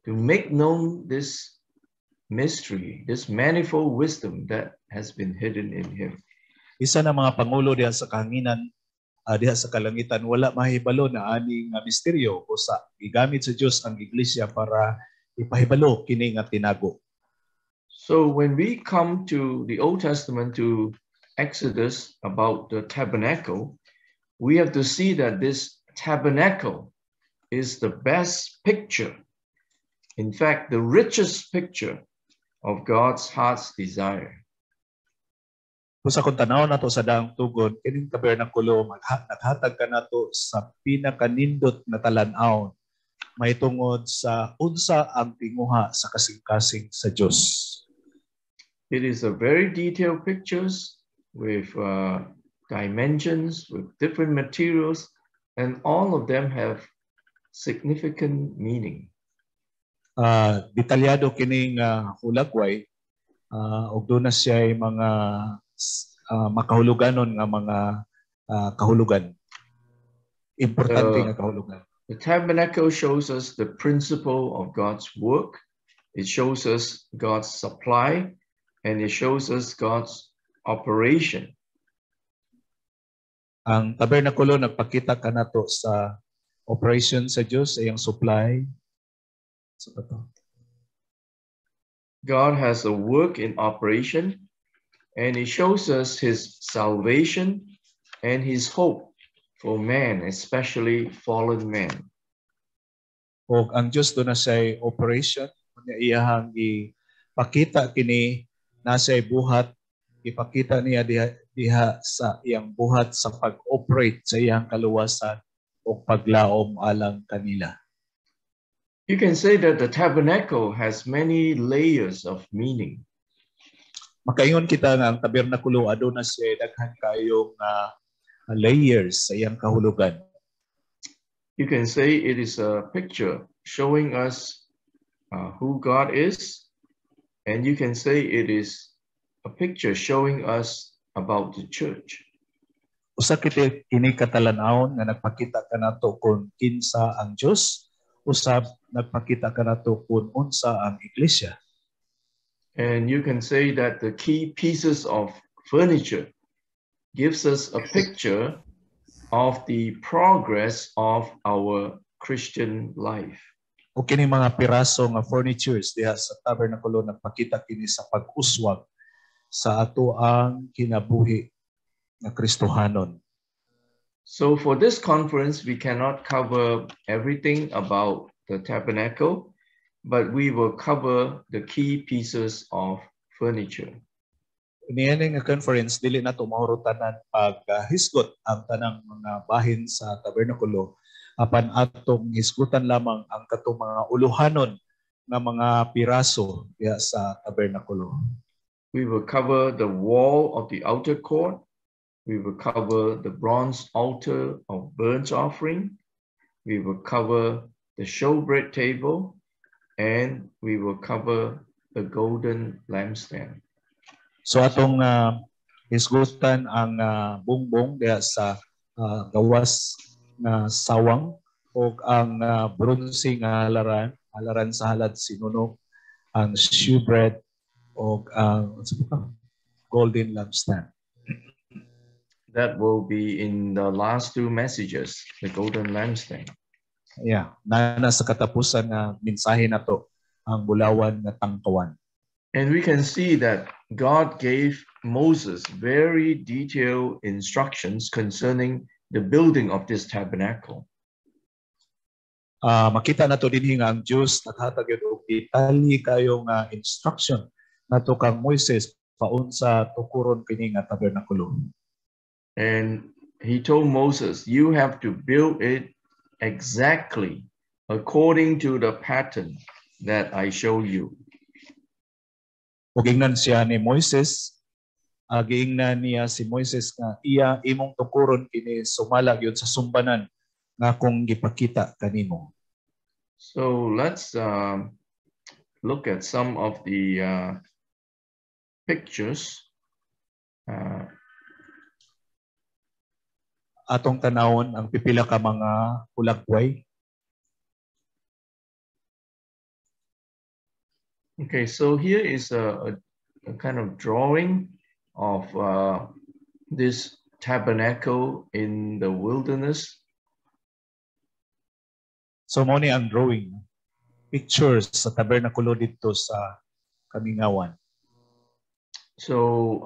to make known this mystery, this manifold wisdom that has been hidden in him. Isa na mga pangulo diha sa kahanginan, diha sa kalangitan, wala mahibalo na ani nga misteryo o sa gigamit sa Dios ang iglesia para ipahibalo kini nga tinago. So when we come to the Old Testament, to Exodus, about the tabernacle, we have to see that this tabernacle is the best picture. In fact, the richest picture of God's heart's desire. Kung sa kung tanaw nato sa Daang Tugon, kining tabernakulo naghatag kanato sa pinakanindot na talan-awon mahitungod sa unsa ang tinguha sa kasing-kasing sa Dios. It is a very detailed pictures with dimensions, with different materials, and all of them have significant meaning. Detalyado kining hulagway ug duna siya mga makahuluganon nga mga kahulugan. Importante nga kahulugan. The tabernacle shows us the principle of God's work. It shows us God's supply, and it shows us God's operation. Ang tabernakulo nagpakita kanato sa operation sa Dios, iyang supply. Sa ba to? God has a work in operation, and it shows us his salvation and his hope for man, especially fallen man. Og ang Dios duna siya operation, unya iyahang ipakita kini na siya buhat, ipakita niya diha sa iyang buhat sa pag-operate sa iyang kaluwasan o paglaom alang kanila. You can say that the tabernacle has many layers of meaning. Makaingon kita nga ang tabernakulo aduna siya daghan kayong layers sa iyang kahulugan. You can say it is a picture showing us who God is, and you can say it is a picture showing us about the church. Usa kiti kini ka talan-awon nga nagpakita kanato kung kinsa ang Dios, usab nagpakita kanato kung unsa ang iglesia. And you can say that the key pieces of furniture gives us a picture of the progress of our Christian life. O kini mga piraso nga furnitures diha sa tabernakulo nagpakita kini sa pag-uswag sa ato ang kinabuhi nga Kristohanon. So for this conference, we cannot cover everything about the tabernacle, but we will cover the key pieces of furniture. Niini nga conference, dili nato mahurot tanan paghisgot ang tanang mga bahin sa tabernakulo, apan atong hisgutan lamang ang katong mga uluhanon nga mga piraso diha sa tabernakulo. We will cover the wall of the outer court. We will cover the bronze altar of burnt offering. We will cover the showbread table, and we will cover the golden lampstand. So atong hisgutan ang bungbong diha sa gawas nga sawang ug ang bronze nga halaran, halaran sa halad sinunog, ang shewbread ug ang unsa pa ka? Golden lampstand. That will be in the last two messages, the golden lampstand. Yeah, na sa katapusan nga mensahe nato ang bulawan nga tangkawan. And we can see that God gave Moses very detailed instructions concerning the building of this tabernacle. Makita nato dinhi nga ang Dios naghatag yun og detalye kayo nga instruction nato kang Moises paunsa tukuron kini nga tabernakulo. And he told Moses, "You have to build it exactly according to the pattern that I show you." Ug ingnan siya ni Moises, giingnan niya si Moises nga iya imong tukuron kini sumala gyud sa sumbanan nga akong gipakita kanimo. So let's look at some of the pictures. Atong tanawon ang pipila ka mga hulagway. Okay, so here is a kind of drawing of this tabernacle in the wilderness. So mao ni ang drawing, pictures sa tabernakulo didto sa kamingawan. So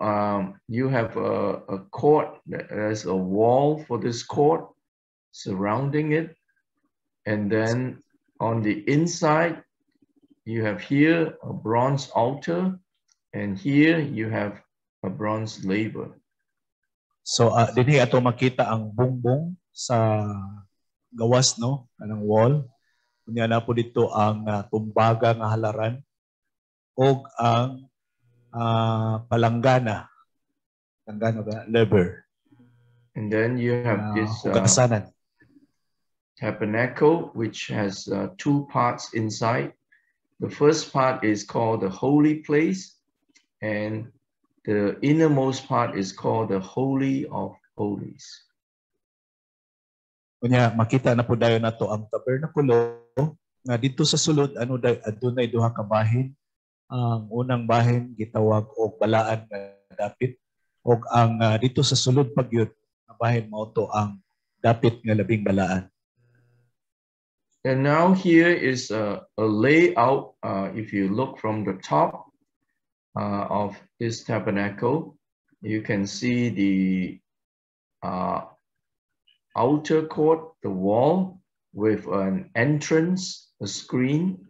you have a court, there's a wall for this court surrounding it. And then on the inside, you have here a bronze altar, and here you have a bronze laver. So dinhi ato makita ang bungbong sa gawas, no, kanang wall. Unya naa pod didto ang tumbaga nga halaran ug ang palanggana. Palanggana ba? Laver. And then you have this hugasanan. Tabernacle, which has two parts inside. The first part is called the holy place, and the innermost part is called the Holy of Holies. Unya makita na pod dayon nato ang tabernakulo nga didto sa sulod ano day adunay duha ka bahin. Ang unang bahin gitawag og balaan nga dapit ug ang didto sa sulod pa gyud nga bahin mao to ang dapit nga labing balaan. And now here is a layout. If you look from the top of this tabernacle, you can see the outer court, the wall with an entrance, a screen,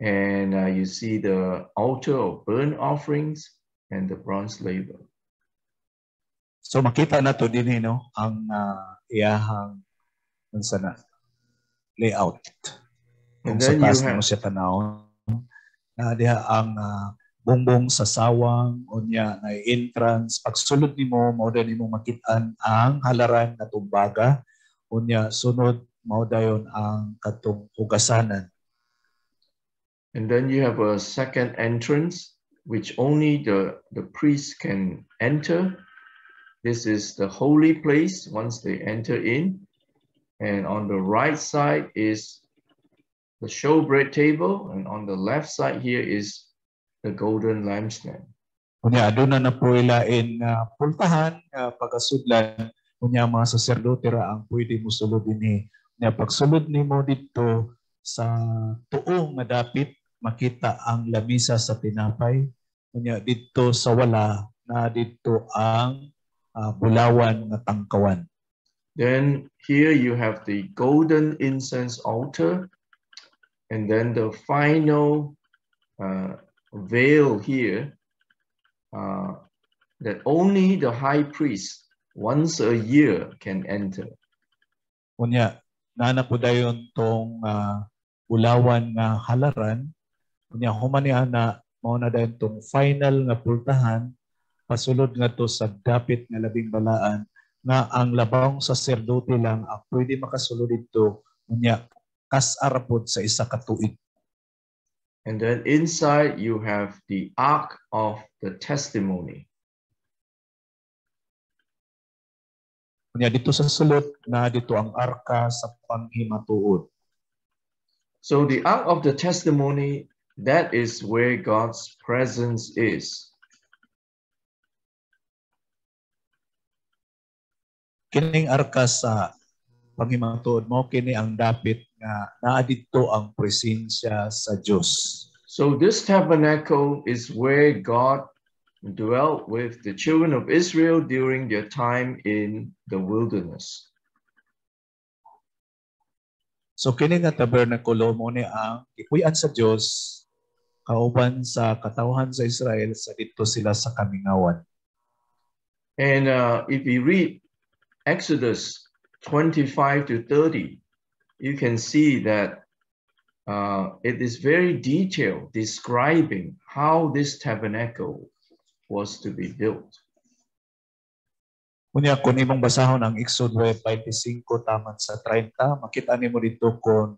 and you see the altar of burnt offerings and the bronze laver. So makita nato dinhi, no, ang iyahang unsa na layout. And Kung sa then you taas have nimo siya tanawon na diha ang bungbong sa sawang, unya na entrance. Pagsulod nimo, mao dayon nimo makit-an ang halaran nga tumbaga, unya sunod mao dayon ang katong hugasanan. And then you have a second entrance, which only the priest can enter. This is the holy place once they enter in. And on the right side is the showbread table. And on the left side here is the golden lampstand. Unya aduna na poy lain nga pultahan nga pagkasudlan, unya mga saserdote ra ang pwede mosulod dinhi. Unya pagsulod nimo didto sa tuo nga dapit, makita ang lamisa sa tinapay, unya didto sa wala na didto ang bulawan nga tangkawan. Then here you have the golden incense altar. And then the final veil here that only the high priest once a year can enter. Unya naa na pod dayon tong bulawan nga halaran, unya human niya na mao na dayon tong final nga pultahan pasulod ngadto sa dapit nga labing balaan nga ang labawng saserdote lang ang pwede makasulod didto, unya kas-a ra pod sa isa ka tuig. And then inside you have the Ark of the Testimony. Unya didto sa sulod naa didto ang arka sa panghimatuod. So the Ark of the Testimony, that is where God's presence is. Kining arka sa panghimatuod mao kini ang dapit nga naa didto ang presensya sa Dios. So this tabernacle is where God dwelt with the children of Israel during their time in the wilderness. So kini nga tabernakulo mao ni ang gipuy-an sa Dios kauban sa katawhan sa Israel sa didto sila sa kamingawan. And if we read Exodus 25 to 30, you can see that it is very detailed describing how this tabernacle was to be built. Unya kung imong basahon ang Exodo 25 taman sa 30, makita nimo didto kung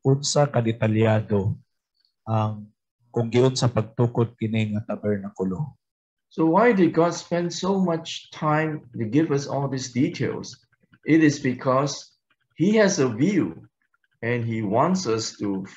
unsa kadetalyado ang kung giunsa pagtukod kini nga tabernakulo. So why did God spend so much time to give us all these details? It is because he has a view and he wants us to